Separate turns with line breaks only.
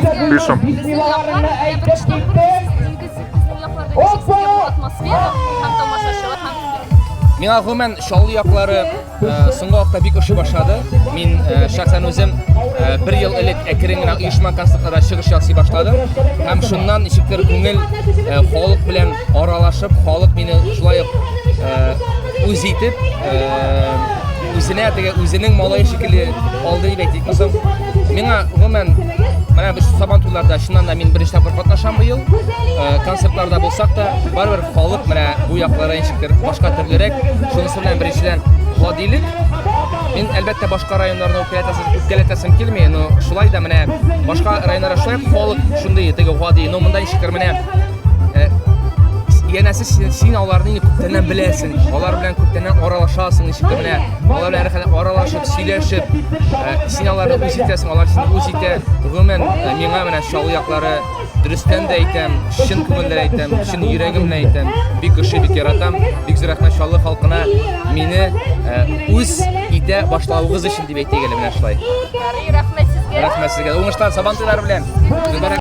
Пишем.
Безнең яклар, менә беренче тапкыр безнең якларда ничек сезгә бу атмосфера һәм тамашачылар һәм
Миңа гомумән Чаллы яклары соңгы вакытта бик ошый башлады. Мин шәхсән үзем бер ел элек әкрен генә оешма концертларда чыгыш ясый башладым. Һәм шуннан ничектер күңел халык белән аралашып, халык мине шулай ук үз итеп, үзенә теге үзенең малае шикелле алды дип әйтик соң. Миңа гомумән менә без Сабан туйларда чыннан да мин беренче тапкыр катнашам быел. Концертларда булсак та, барыбер халык менә бу якларда ничектер башка төрлерәк. Шунысы белән беренчедән гадилек. Мин әлбәттә башка районнарны үпкәләтәсем, үпкәләтәсем килми, но шулай да менә башка районнарда шулай халык шундый теге гади, но монда ничектер менә янәсе син, син аларны инде күптәннән беләсең, алар белән күптәннән аралашасың, ничектер менә алар белән рәхәтләнеп аралашып, сөйләшеп, син аларны үз итәсең, алар сине үз итә. Гомумән, миңа менә Чаллы яклары дөрестән дә әйтәм, чын күңелдән әйтәм, чын йөрәгем белән әйтәм, бик ошый, бик яратам. Бик зур рәхмәт Чаллы халкына мине үз итә башлавыгыз өчен дип әйтик әле менә шулай.
Ярый, рәхмәт сезгә.
Рәхмәт сезгә. Уңышлар Сабан туйлары белән. Мөбарәк.